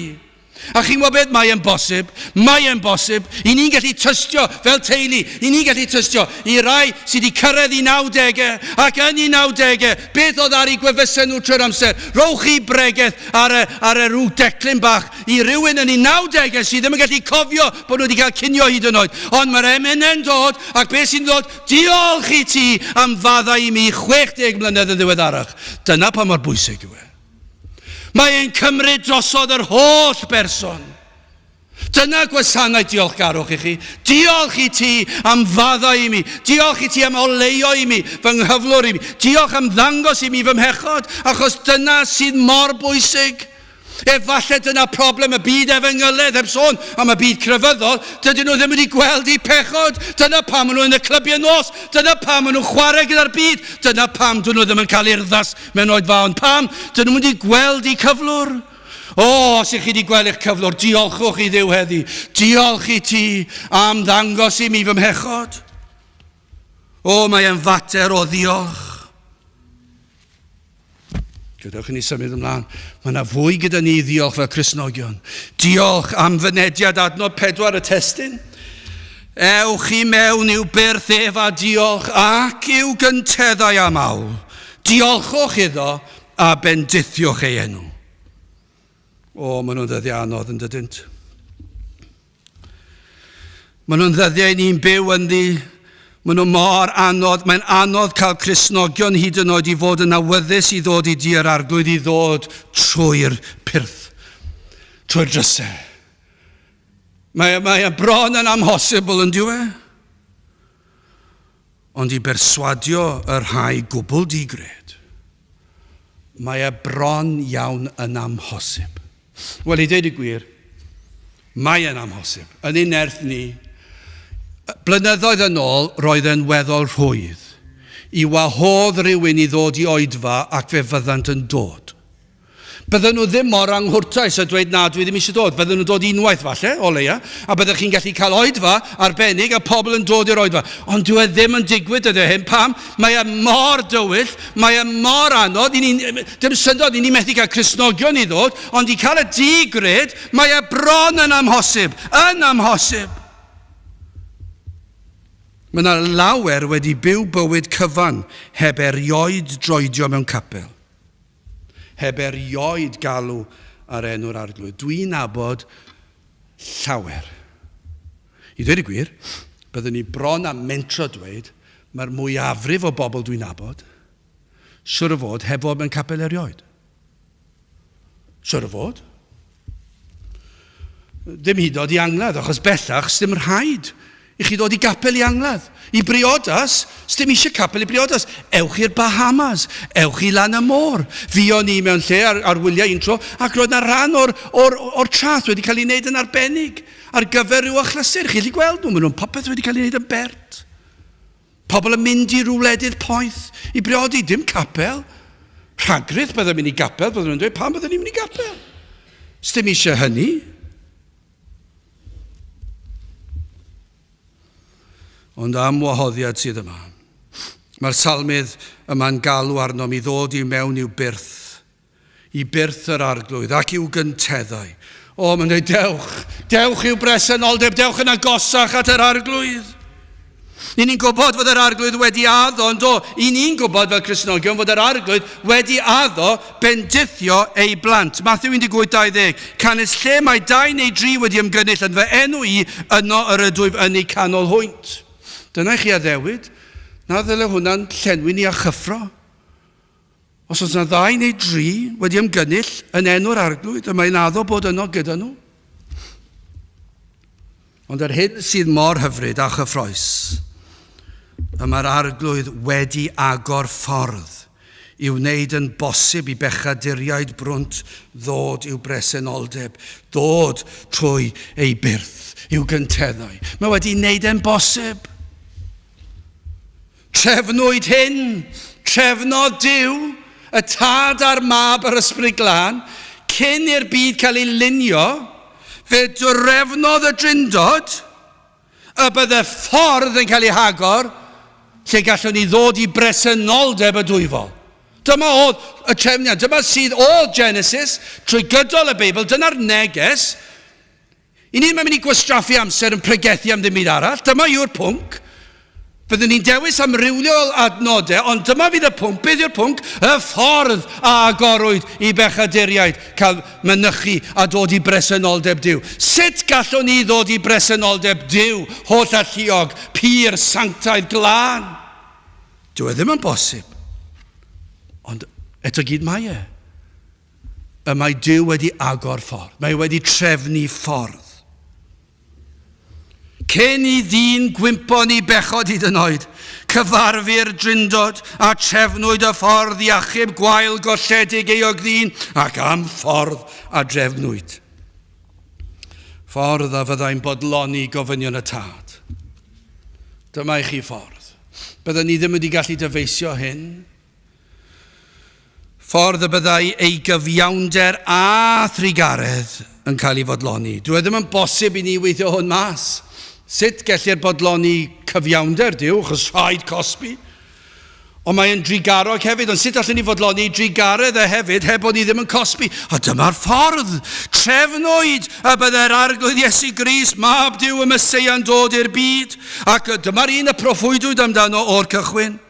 A chi'n gwybod beth? Mae e'n bosib. Mae e'n bosib. I ni'n gallu tystio fel teulu, i ni'n gallu tystio i rai sydd wedi cyrraedd i 90au ac yn i 90au, beth oedd ar eu gwefusau nhw trwy'r amser? Rhowch chi bregeth ar y, ar y rhyw declyn bach i rywun yn ei 90au sydd ddim yn gallu cofio bod nhw wedi cael cinio hyd yn oed. Ond mae'r emynau'n dod, ac beth sy'n dod? Diolch i ti am faddau i mi 60 mlynedd yn ddiweddarach. Dyna pa mor bwysig yw e. Mae e'n cymryd drosodd yr holl berson. Dyna gwasanaeth diolchgarwch i chi. Diolch i ti am faddau i mi. Diolch i ti am oleuo i mi, fy nghyflwr i mi. Diolch am ddangos i mi fy mhechod, achos dyna sydd mor bwysig. Efallai dyna problem y byd efengyledd, heb sôn am y byd crefyddol, dydyn nhw ddim wedi gweld eu pechod. Dyna pam maen nhw yn y clybiau nos, dyna pam maen nhw'n chwarae gyda'r byd, dyna pam dyn nhw ddim yn cael urddas mewn oedfaon. Pam? Dyn nhw wedi gweld eu cyflwr. O, os ych chi wedi gweld eich cyflwr, diolchwch i Dduw heddi. Diolch i ti am ddangos i mi fy mhechod. O, mae e'n fater o ddiolch. Gadewch i ni symud ymlaen. Mae yna fwy gyda ni i ddiolch fel Cristnogion. Diolch am fynediad adnod 4 y testun. Ewch i mewn i'w byrth ef a diolch ac i'w gynteddau am awl. Diolchwch iddo a bendithiwch ei enw. O, maen nhw'n ddyddiau anodd yn dydynt. Maen nhw'n ddyddiau ni'n byw ynddi. Maen nhw mor anodd. Mae'n anodd cael Cristnogion hyd yn oed i fod yn awyddus i ddod i dir arglwydd, i ddod trwy'r pyrth, trwy'r drysau. Mae, mae e bron yn amhosibl yn diwe. Ond i berswadio y rhai gwbl di-gred, mae e bron iawn yn amhosib. Wel, i ddeud y gwir, mae e'n amhosib. Yn ein nerth ni, blynyddoedd yn ôl, roedd e'n weddol rhwydd i wahodd rhywun i ddod i oedfa ac fe fyddant yn dod. Bydden nhw ddim mor anghwrtais a dweud na, dwi ddim eisiau dod. Bydden nhw'n dod unwaith falle, o leia, a byddech chi'n gallu cael oedfa arbennig a pobl yn dod i'r oedfa. Ond dyw e ddim yn digwydd dyddiau hyn. Pam? Mae e mor dywyll, mae e mor anodd, i ni, dim syndod, i ni methu cael Cristnogion i ddod, ond i cael y di-gred, mae e bron yn amhosib, yn amhosib. Mae yna lawer wedi byw bywyd cyfan heb erioed droedio mewn capel. Heb erioed galw ar enw'r Arglwydd. Dwi'n nabod llawer. I ddweud y gwir, byddwn ni bron â mentro dweud, mae'r mwyafrif o bobl dwi'n nabod, siwr o fod, heb fod mewn capel erioed. Siwr o fod. Ddim hyd yn oed i angladd, achos bellach, sdim rhaid i chi ddod i gapel i angladd. I briodas, sdim eisiau capel i briodas. Ewch i'r Bahamas, ewch i lan y môr. Fuon ni mewn lle ar, ar wyliau un tro, ac roedd na rhan o'r, or, or traeth wedi cael ei wneud yn arbennig ar gyfer rhyw achlysur. Chi'n gallu gweld nhw, maen nhw'n popeth wedi cael ei wneud yn bert. Pobl yn mynd i ryw wledydd poeth i briodi, dim capel. Rhagrith byddai'n mynd i gapel, byddwn nhw'n dweud, pam byddwn ni'n mynd i gapel? Sdim eisiau hynny. Ond am wahoddiad sydd yma. Mae'r salmydd yma'n galw arnom i ddod i mewn i'w byrth, i byrth yr arglwydd ac i'w gynteddau. O, mae'n dweud, dewch, dewch i'w bresenoldeb, dewch yn agosach at yr arglwydd. I ni'n gwybod fod yr arglwydd wedi addo, yn do? I ni'n gwybod fel Cristnogion fod yr arglwydd wedi addo bendithio ei blant. Mathew 18:20, Canys lle mae dau neu dri wedi ymgynnull yn fy enw i, yno yr ydwyf yn eu canol hwynt. Dyna i chi addewid. Na ddyle hwnna'n llenwi ni â chyffro. Os oes yna ddau neu dri wedi ymgynnull yn enw'r arglwydd, y mae'n addo bod yno gyda nhw. Ond yr hyn sydd mor hyfryd a chyffroes, y mae'r arglwydd wedi agor ffordd i wneud yn bosib i bechaduriaid brwnt ddod i'w bresenoldeb, ddod trwy ei byrth, i'w gynteddau. Mae wedi wneud e'n bosib. Trefnwyd hyn, trefnodd Duw, y Tad a'r Mab a'r Ysbryd Glân, cyn i'r byd cael ei lunio, fe drefnodd y Drindod y bydde ffordd yn cael ei hagor lle gallwn ni ddod i bresenoldeb y dwyfol. Dyma oedd y trefniant, dyma sydd o Genesis trwy gydol y Beibl, dyna'r neges. I ni ddim yn mynd i gwastraffu amser yn pregethu am ddim byd arall. Dyma yw'r pwnc. Byddwn ni'n dewis amrywiol adnodau, ond dyma fydd y pwnc. Beth yw'r pwnc? Y ffordd a agorwyd i bechaduriaid cael mynychu a dod i bresenoldeb Duw. Sut gallwn ni ddod i bresenoldeb Duw, holl alluog, pur, sanctaidd, glân? Dyw e ddim yn bosib. Ond eto gyd mae e. Y mae Duw wedi agor ffordd. Mae wedi trefnu ffordd. Cyn i ddyn gwympo ni bechod hyd yn oed, cyfarfu'r drindod a trefnwyd y ffordd i achub gwael golledig euog ddyn ac am ffordd a drefnwyd. Ffordd a fyddai'n bodloni gofynion y tad. Dyma i chi ffordd. Byddwn ni ddim wedi gallu dyfeisio hyn. Ffordd y byddai ei gyfiawnder a thrugaredd yn cael ei fodloni. Dyw e ddim yn bosib i ni weithio hwn mas. Sut gellir bodloni cyfiawnder Duw, achos rhaid cosbi? Ond mae e'n drugarog hefyd, ond sut allwn ni fodloni drugaredd e hefyd heb bod ni ddim yn cosbi? A dyma'r ffordd! Trefnwyd y byddai'r Arglwydd Iesu Grist, Mab Duw y Meseia'n dod i'r byd, ac dyma'r un y proffwydwyd amdano o'r cychwyn.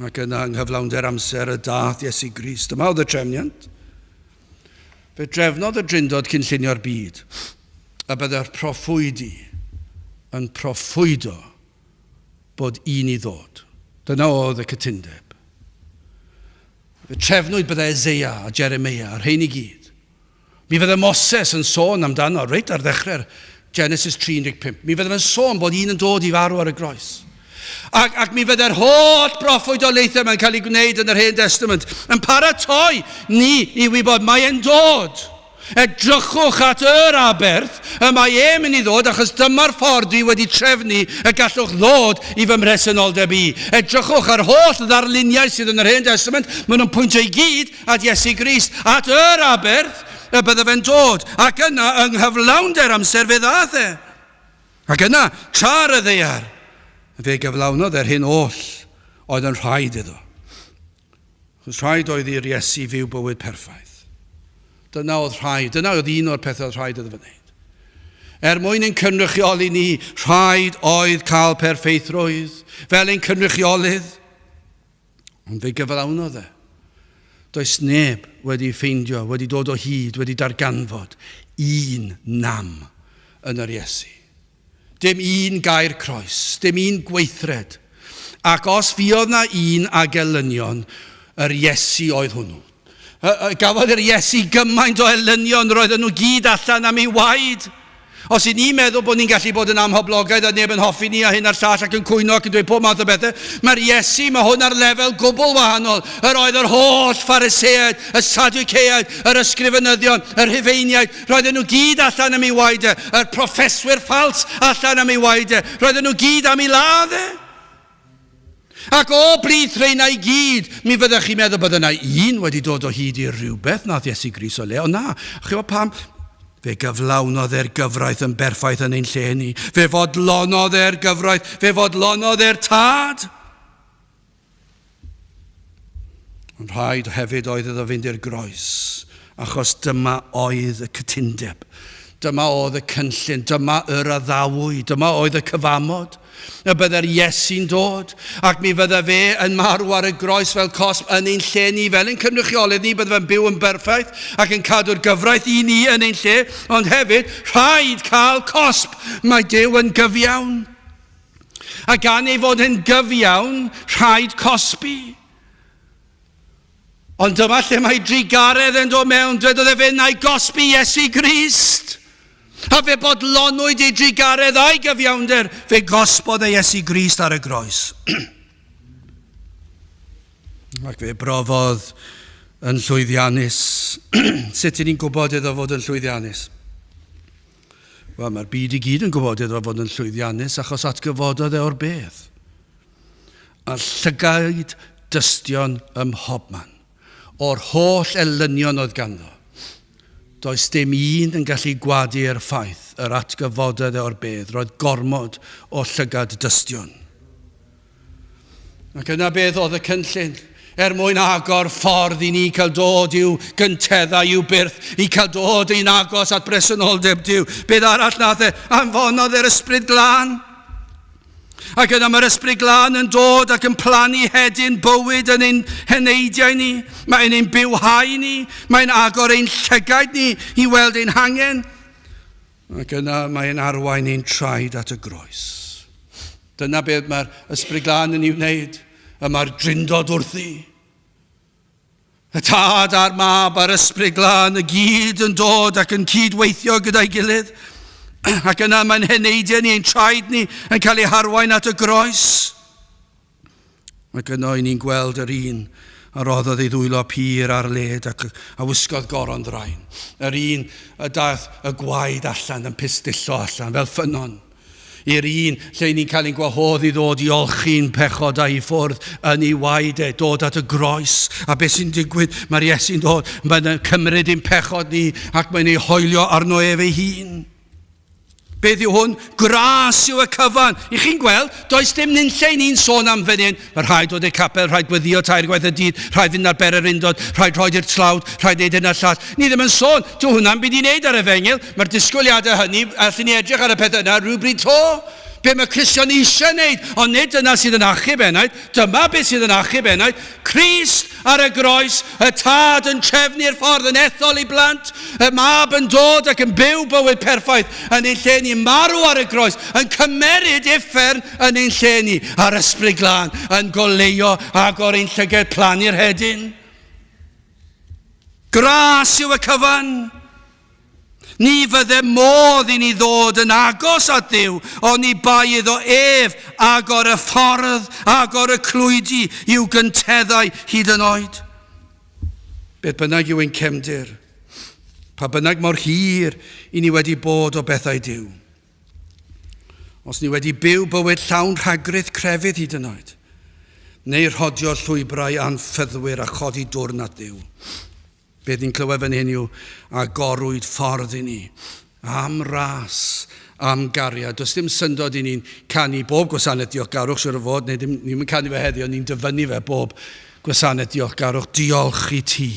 Ac yna yng nghyflawnder amser y dath Iesu Grist. Dyma oedd y trefniant. Fe drefnodd y Drindod cynllunio'r byd, a byddai'r proffwydi yn proffwydo bod un i ddod. Dyna oedd y cytundeb. Fe trefnwyd byddai Eseia a Jeremia a'r rhein i gyd. Mi fydde Moses yn sôn amdano reit ar ddechrau'r Genesis 3.15. Mi fydde fe'n sôn bod un yn dod i farw ar y groes. Ac, ac mi fydde'r holl broffwydoliaethau mae'n cael ei gwneud yn yr Hen Testament yn paratoi ni i wybod mae e'n dod. Edrychwch at yr aberth y mae e'n mynd i ddod achos dyma'r ffordd dwi wedi trefnu y gallwch ddod i fy mhresenoldeb i. Edrychwch ar holl ddarluniau sydd yn yr Hen Testament, maen nhw'n pwyntio i gyd at Iesu Grist, at yr aberth y bydde fe'n dod, ac yna yng nghyflawnder amser fe ddaeth e. Ac yna, tra ar y ddaear, fe gyflawnodd e'r hyn oll oedd yn rhaid iddo. Chos rhaid oedd i'r Iesu fyw bywyd perffaith. Dyna oedd rhaid, dyna oedd un o'r pethau oedd rhaid iddo fe wneud. Er mwyn ein cynrychioli ni, rhaid oedd cael perffeithrwydd fel ein cynrychiolydd. Ond fe gyflawnodd e. Does neb wedi ffeindio, wedi dod o hyd, wedi darganfod un nam yn yr Iesu. Dim un gair croes, dim un gweithred. Ac os fuodd na un ag elynion, yr Iesu oedd hwnnw. Gafodd yr Iesu gymaint o elynion, roedden nhw gyd allan am ei waed. Os y'n ni'n meddwl bod ni'n gallu bod yn amhoblogaidd a neb yn hoffi ni a hyn a'r llall ac yn cwyno ac yn dweud pob math o bethau, mae'r Iesu, mae hwn ar lefel gwbl wahanol. Yr oedd yr holl Phariseaid, y Sadwceaid, yr ysgrifenyddion, y Rhufeiniaid, roedden nhw gyd allan am ei waed e, yr proffeswyr ffals allan am ei waed e, roedden nhw gyd am ei ladd e. Ac o blith rheina i gyd, mi fyddech chi'n meddwl bod yna un wedi dod o hyd i rhywbeth nath Iesu Grist o le, ond na. Chi'n gwybod pam? Fe gyflawnodd e'r gyfraith yn berffaith yn ein lle ni. Fe fodlonodd e'r gyfraith, fe fodlonodd e'r tad. Ond rhaid hefyd oedd iddo fynd i'r groes, achos dyma oedd y cytundeb. Dyma oedd y cynllun, dyma yr addawyd, dyma oedd y cyfamod. Y bydde'r Iesu'n dod, ac mi fydde fe yn marw ar y groes fel cosb yn ein lle ni, fel ein cynrychiolydd ni, bydde fe'n byw yn berffaith ac yn cadw'r gyfraith i ni yn ein lle, ond hefyd rhaid cael cosb. Mae Duw yn gyfiawn. A gan ei fod yn gyfiawn, rhaid cosbi. Ond dyma lle mae drugaredd yn dod mewn. Dwedodd e fe na'i gosbi Iesu Grist. A fe bodlonwyd ei drugaredd a'i gyfiawnder, fe gosbodd e Iesu Grist ar y groes. Ac fe brofodd yn llwyddiannus. Sut y'n ni'n gwybod iddo fod yn llwyddiannus? Wel, mae'r byd i gyd yn gwybod iddo fod yn llwyddiannus achos atgyfododd e o'r bedd. A llygaid dystion ym mhobman, o'r holl elynion oedd ganddo. Does dim un yn gallu gwadu'r ffaith yr atgyfododd e o'r bedd, roedd gormod o llygad dystion. Ac yna beth oedd y cynllun? Er mwyn agor ffordd i ni cael dod i'w gynteddau, i'w byrth, i cael dod i'n agos at bresenoldeb Duw. Beth arall nath e? Anfonodd e'r Ysbryd Glân. Ac yna mae'r Ysbryd Glân yn dod ac yn plannu hedyn bywyd yn ein heneidiau ni. Mae'n ein bywhau ni. Mae'n agor ein llygaid ni i weld ein hangen. Ac yna mae'n arwain ein traed at y groes. Dyna beth mae'r Ysbryd Glân yn ei wneud. Y mae'r drindod wrthi. Y Tad a'r Mab a'r Ysbryd Glân y gyd yn dod ac yn cydweithio gyda'i gilydd. Ac yna mae'n heneidiau ni, ein traed ni, yn cael ei harwain at y groes. Ac yno i ni'n gweld yr un a roddodd ei ddwylo pur ar led ac a wisgodd goron ddrain. Yr un y daeth y gwaed allan yn pistillo allan fel ffynnon. I'r un lle ni'n cael ein gwahodd i ddod i olchi'n pechodau i ffwrdd yn ei waed e, dod at y groes. A beth sy'n digwydd? Mae'r Iesu'n dod, mae'n cymryd ein pechod ni ac mae'n ei hoelio arno ef ei hun. Beth yw hwn? Gras yw y cyfan. I chi'n gweld, does dim nunlle i ni'n sôn am fan hyn. Mae rhaid dod i'r capel, rhaid gweddio tair gwaith y dydd, rhaid fynd ar bererindod, rhaid rhoi i'r tlawd, rhaid neud hyn a'r llall. Ni ddim yn sôn. Dyw hwnna'n byd i wneud ar efengyl. Mae'r disgwyliadau hynny, allwn ni edrych ar y pethau yna rhywbryd to. Be mae Cristion eisiau wneud, ond nid dyna sydd yn achub enaid. Dyma beth sydd yn achub enaid. Crist ar y groes, y Tad yn trefnu'r ffordd, yn ethol ei blant, y Mab yn dod ac yn byw bywyd perffaith yn ein lle ni, marw ar y groes, yn cymeryd uffern yn ein lle ni, a'r Ysbryd Glân yn goleuo agor ein llyged, plannu'r hedyn. Gras yw y cyfan. Ni fydde modd i ni ddod yn agos at Dduw oni bai iddo ef agor y ffordd, agor y clwydi i'w gynteddau hyd yn oed. Beth bynnag yw ein cefndir, pa bynnag mor hir i ni wedi bod o bethau Duw, os ni wedi byw bywyd llawn rhagrith crefydd hyd yn oed, neu rhodio llwybrau anffyddwyr a chodi dwrn at Dduw, Beth ni'n clywed fan hyn yw agorwyd ffordd i ni am ras, am gariad. Does dim syndod i ni'n canu bob gwasanaeth diolchgarwch, siwr o fod, neu ddim, ni'n canu fe heddiw, ni'n dyfynnu fe bob gwasanaeth diolchgarwch. Diolch i ti,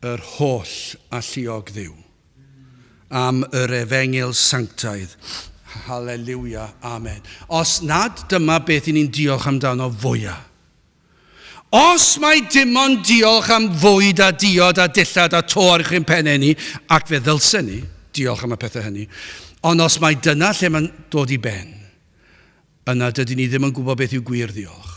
yr holl alluog Dduw, am yr efengyl sanctaidd. Haleluia, amen. Os nad dyma beth i ni'n diolch amdano fwyaf, Os mai dim ond diolch am fwyd a diod a dillad a to ar ein pennau ni, ac fe ddylsen ni diolch am y pethau hynny, ond os mai dyna lle mae'n dod i ben, yna dydyn ni ddim yn gwybod beth yw gwir ddiolch.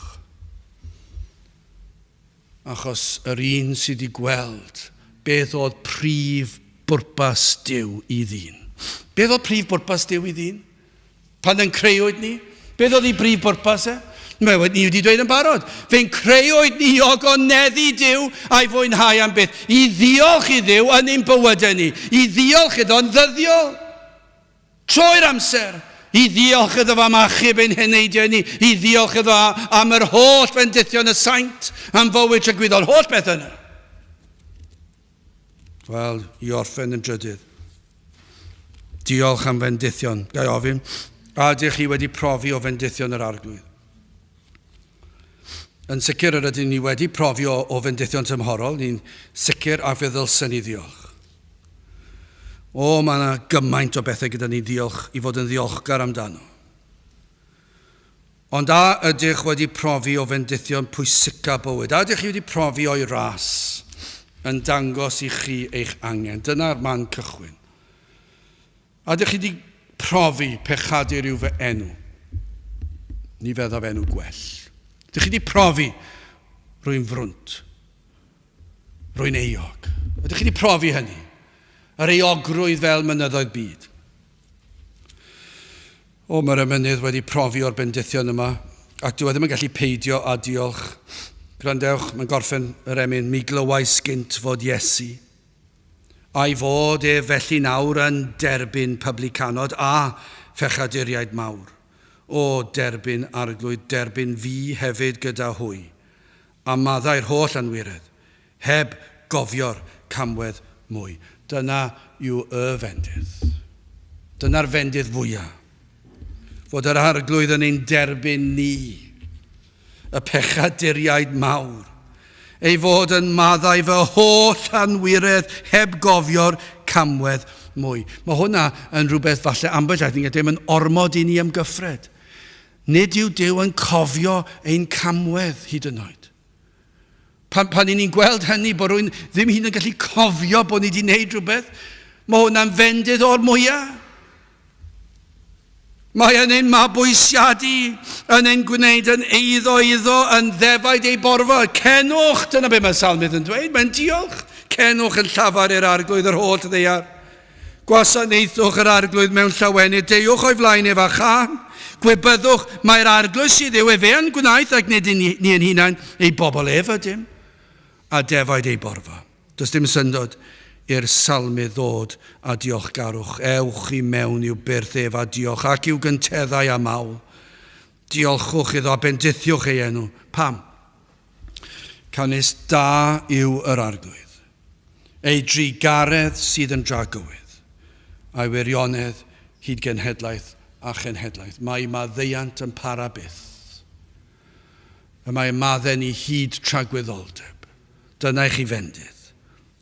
Achos yr un sydd wedi gweld beth oedd prif bwrpas Duw i ddyn. Beth oedd prif bwrpas Duw i ddyn? Pan yn creuwyd ni, beth oedd ei brif bwrpas e? Mae wedi, ni wedi dweud yn barod. Fe'n creuwyd ni i ogoneddu Duw a'i fwynhau am byth. I ddiolch i Dduw yn ein bywydau ni. I ddiolch iddo'n ddyddiol. Trwy'r amser. I ddiolch iddo fo am achub ein heneidiau ni. I ddiolch iddo am yr holl fendithion y saint, am fywyd tragwyddol, holl beth yna. Wel, i orffen yn drydydd. Diolch am fendithion. Ga i ofyn, a ydych chi wedi profi o fendithion yr Arglwydd? Yn sicr yr ydyn ni wedi profi o, o fendithion tymhorol, ni'n sicr a fe ddylsen ni ddiolch. O, mae yna gymaint o bethau gyda ni ddiolch i fod yn ddiolchgar amdano. Ond a ydych wedi profi o fendithion pwysica bywyd? A ydych chi wedi profi o'i ras yn dangos i chi eich angen? Dyna'r man cychwyn. A ydych chi wedi profi pechadur yw fy enw? Ni feddaf enw gwell. Ydych chi wedi profi rwy'n frwnt? Rwy'n euog. Ydych chi wedi profi hynny? Yr euogrwydd fel mynyddoedd byd. O, mae'r emynydd wedi profi o'r bendithion yma, ac dyw e ddim yn gallu peidio â diolch. Gwrandewch, mae'n gorffen yr emyn, mi glywais gynt fod Iesu, a'i fod ef felly nawr yn derbyn publicanod a phechaduriaid mawr. O, derbyn, Arglwydd, derbyn fi hefyd gyda hwy, a maddau'r holl anwiredd, heb gofio'r camwedd mwy. Dyna yw y fendith. Dyna'r fendith fwyaf. Fod yr Arglwydd yn ein derbyn ni, y pechaduriaid mawr. Ei fod yn maddau fy holl anwiredd heb gofio'r camwedd mwy. Mae hwnna yn rhywbeth falle ambell waith ni'n gallu yn ormod i ni ymgyffred. Nid yw Duw yn cofio ein camwedd hyd yn oed. Pan, pan ni'n gweld hynny, bod rhywun ddim hyd yn gallu cofio bod ni wedi gwneud rhywbeth, mae hwnna'n fendydd o'r mwyaf. Mae yn ein mabwysiadu, yn ein gwneud yn eiddo iddo, yn ddefaid ei borfa. Cenwch, dyna beth mae'r salmydd yn dweud, mae'n diolch. Cenwch yn llafar i'r arglwydd yr holl ddaear. Gwasanaethwch yr arglwydd mewn llawenydd, deuwch o'i flaen ef â chân. Gwybyddwch, mae'r arglwydd sydd yw efe yn gwnaeth ac nid ni yn hunain, ei bobl ef ydym, a defaid ei borfa. Does dim syndod i'r salmydd ddod â diolchgarwch. Ewch i mewn i'w byrth ef a diolch, ac i'w gynteddau a mawl. Diolchwch iddo a bendithiwch ei enw. Pam? Canys da yw yr arglwydd. Ei drugaredd sydd yn dragywydd, a'i wirionedd hyd genhedlaeth a chenhedlaeth. Mae maddeuant yn para byth. Y mae y madden i hyd tragwyddoldeb. Dyna i chi fendith.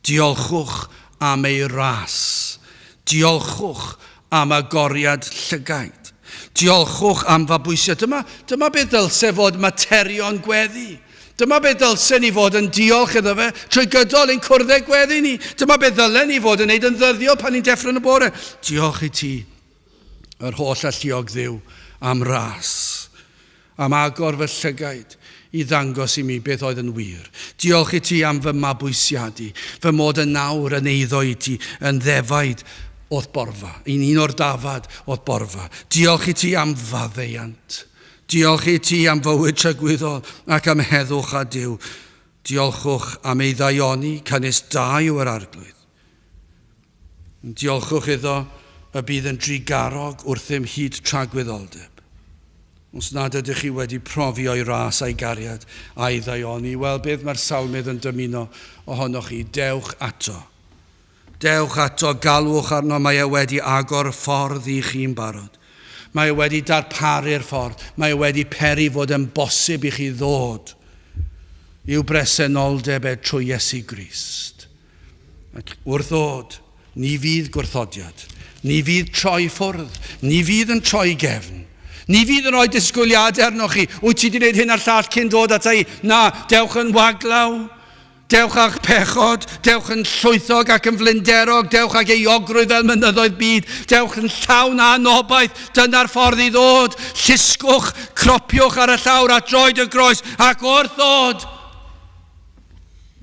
Diolchwch am ei ras. Diolchwch am agoriad llygaid. Diolchwch am fabwysiad. Dyma, dyma beth ddylse fod materion gweddi. Dyma beth dylse ni fod yn diolch iddo fe trwy gydol ein cwrddau gweddi ni. Dyma beth ddylen ni fod yn neud yn ddyddiol pan ni'n deffro yn y bore. Diolch i ti, yr holl alluog Dduw, am ras. Am agor fy llygaid i ddangos i mi beth oedd yn wir. Diolch i ti am fy mabwysiadu, fy mod yn nawr yn eiddo i ti, yn ddefaid o'th borfa, yn un o'r dafad o'th borfa. Diolch i ti am faddeuant. Diolch i ti am fywyd tragwyddol ac am heddwch â Duw. Diolchwch am ei ddaioni, canys da yw yr Arglwydd. Diolchwch iddo y bydd yn drugarog wrthym hyd tragwyddoldeb. Os nad ydych chi wedi profi o'i ras a'i gariad a'i ddaioni, wel, beth mae'r salmydd yn dymuno ohonoch chi? Dewch ato. Dewch ato, galwch arno, mae e wedi agor ffordd i chi'n barod. Mae e wedi darparu'r ffordd, mae e wedi peri fod yn bosib i chi ddod i'w bresenoldeb e trwy Iesu Grist. Ac wrth ddod, ni fydd gwrthodiad, ni fydd troi ffwrdd, ni fydd yn troi gefn, ni fydd yn rhoi disgwyliadau arnoch chi. Wyt ti wedi gwneud hyn a'r llall cyn dod ata i? Na, dewch yn waglaw, dewch â'ch pechod, dewch yn llwythog ac yn flinderog, dewch ag euogrwydd fel mynyddoedd byd, dewch yn llawn anobaith, dyna'r ffordd i ddod. Llusgwch, cropiwch ar y llawr at droed y groes ac wrth ddod,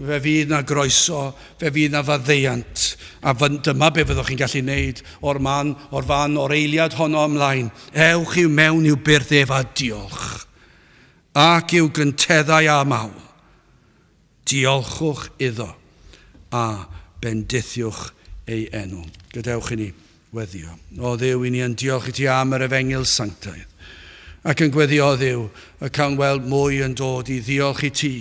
Fe fydd 'na groeso, fe fydd 'na faddeuant, a dyma be fyddwch chi'n gallu wneud o'r man, o'r fan, o'r eiliad honno ymlaen. Ewch i'w mewn i'w byrth ef a diolch, ac i'w gynteddau a mawl. Diolchwch iddo, a bendithiwch ei enw. Gadewch i ni weddio. O Dduw, i ni yn diolch i ti am yr efengyl sanctaidd, ac yn gweddio, o Dduw, y cawn weld mwy yn dod i ddiolch i ti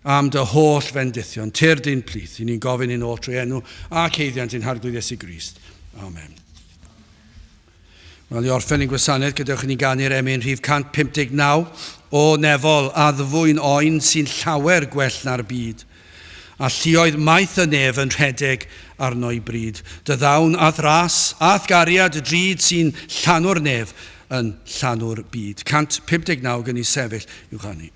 am dy holl fendithion. Tyrd i'n plith, i ni'n gofyn i'n ôl trwy enw ac haeddiant ein Harglwydd Iesu Grist. Amen. Wel, i orffen ein gwasanaeth, gadewch i ni ganu'r emyn rhif 159 o nefol addfwyn oen sy'n llawer gwell na'r byd. A lluoedd maith y nef yn rhedeg arno'i bryd. Dy ddawn a'th ras, a'th gariad drud sy'n llanw'r nef yn llanw'r byd. 159 gen i sefyll i'w chanu.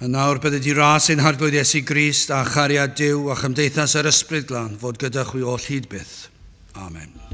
A nawr bydded i ras ein Harglwydd Iesu Grist a chariad Duw a chymdeithas yr Ysbryd Glân fod gyda chwi oll hyd byth. Amen.